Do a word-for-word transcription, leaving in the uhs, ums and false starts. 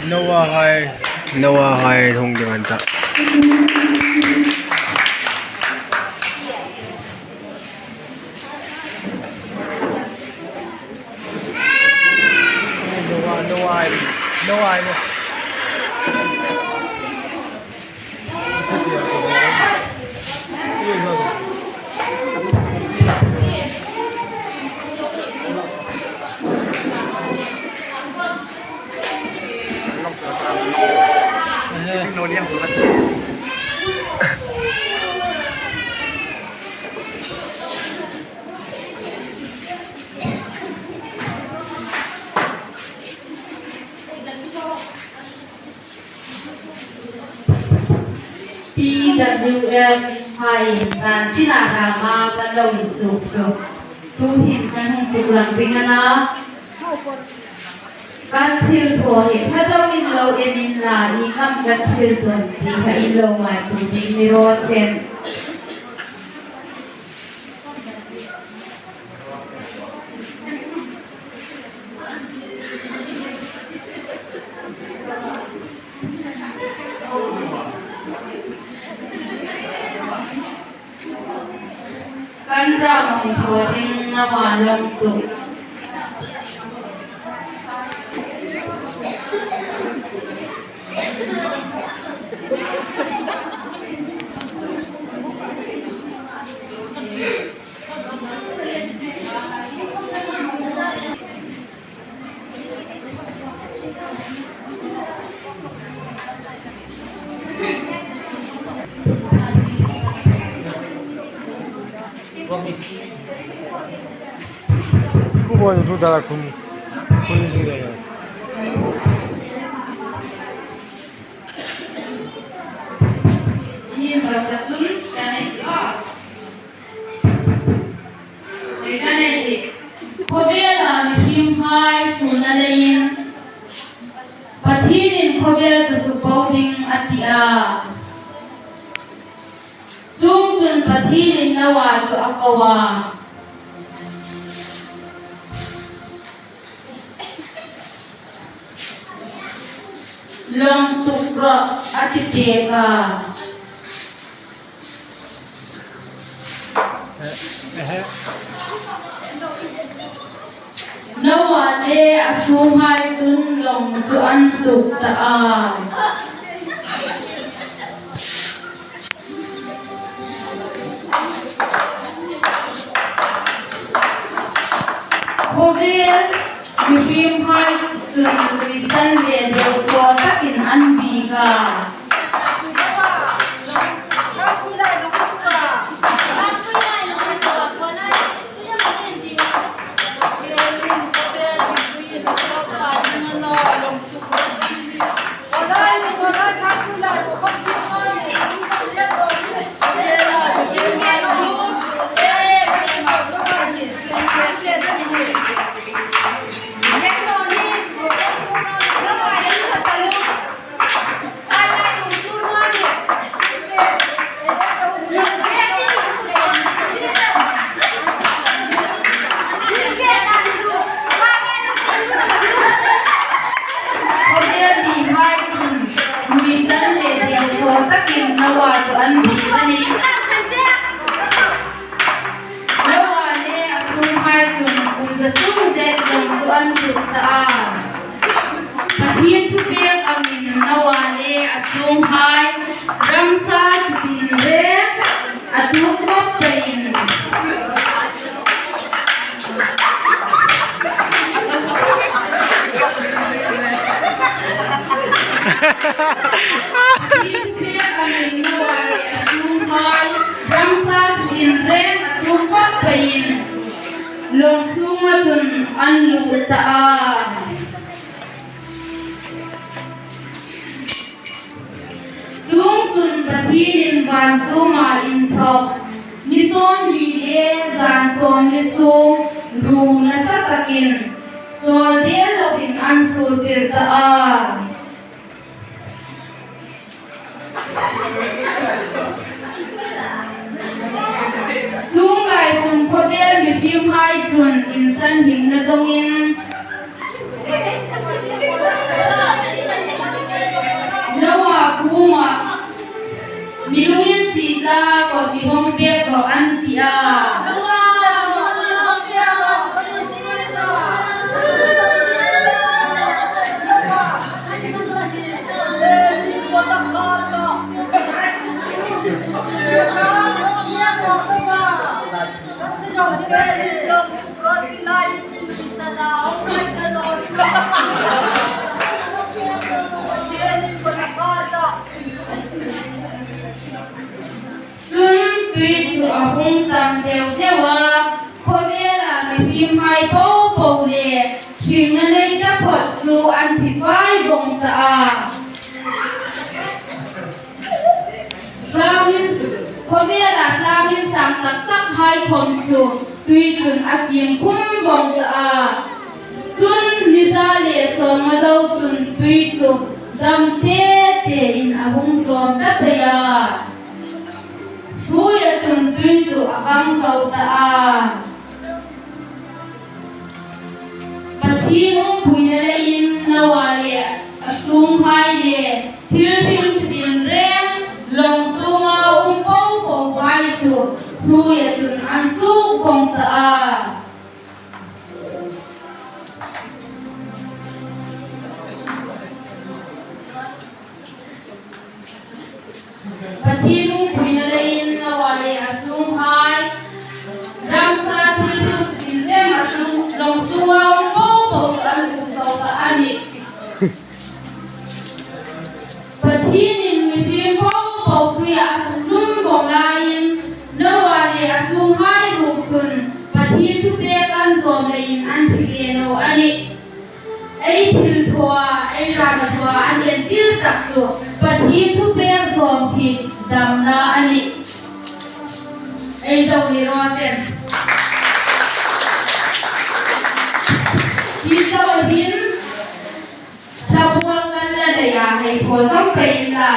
Noah hai, Noah hai hung ding an ta. Noah, Noah, Noah, Noah. P W F hai zan tina rama kan lo inchuk chu. Tuhin kan hung suklang ding a na. Kan thil thaw hi ṭha deuin lo en inla, ieng am kan thil thaw ti kha in lo ngaituo ding ni raw se. Kan ram hung thaw ding Noah lawng tuk. Ku bo ni chu dala kun, kun ni dala. Ni sa ta tun ka nei a. Ei ka nei hi. Khawvela mihrimhai suolna leiin Pathienin khawvel chu sukbo ding a ti a. Chuongchun Pathienin Noah chu a ko a. Lawng tuk rawh a ti pek a. Noah le a sunghai chun lawng chu an tuk ta a. Khawvel mihrimhai chun lui san le deu thaw takin an biek a. Khawvel mihai chun lui san le deu thaw takin Noah chu an biek a nih. Noah le a sunghai chun kum za sung zet lawng chu an tuk ta a. Pathien thupek angin Noah le a sunghai ramsa chu tinreng a tuk khawp peiin. Pathien thupek angin Noah le a sunghai ramsa chu tinreng a tuk khawp peiin lawng sunga chun an lut ta a. Chuongchun Pathienin van suma inthawk ni sawmli le zan sawmli sung ruo nasa takin chawldel loin an suol tir ta a. Chuong lai chun khawvel mihrimhai chun insan himna zongin, ta a. Tlangin, khawvela tlangin sang tak tak hai khom chu tui chun a siem khum vong ta a. Chun ni za le sawmnga zo chun tui chu dam te te in a hung tlawm ta pei a. Hnuoia chun tui chu a kang zo ta a. Pathien umpuina leiin Noa le a sunghai le thil hring dinreng lawng sunga um po po hai chu hnuoia chun an suk vong ta a. Pathien umpuina leiin Noa le a sunghai, ramsa thil hring dinreng a sung, lawng sunga um po po an suk zo ta a nih. Pathienin mihriem po po tuia a suk hlum vong laiin Noa le a sunghai ruok chun Pathien thupek an zawm leiin an thi ve naw a nih. Ei thil thawa, ei rama thawa an entir tak chu Pathien thupek zawm hi damna a nih. Ei zo ni raw se. Hi zo hin thlabuol kan la nei a, hei thaw zo pei inla,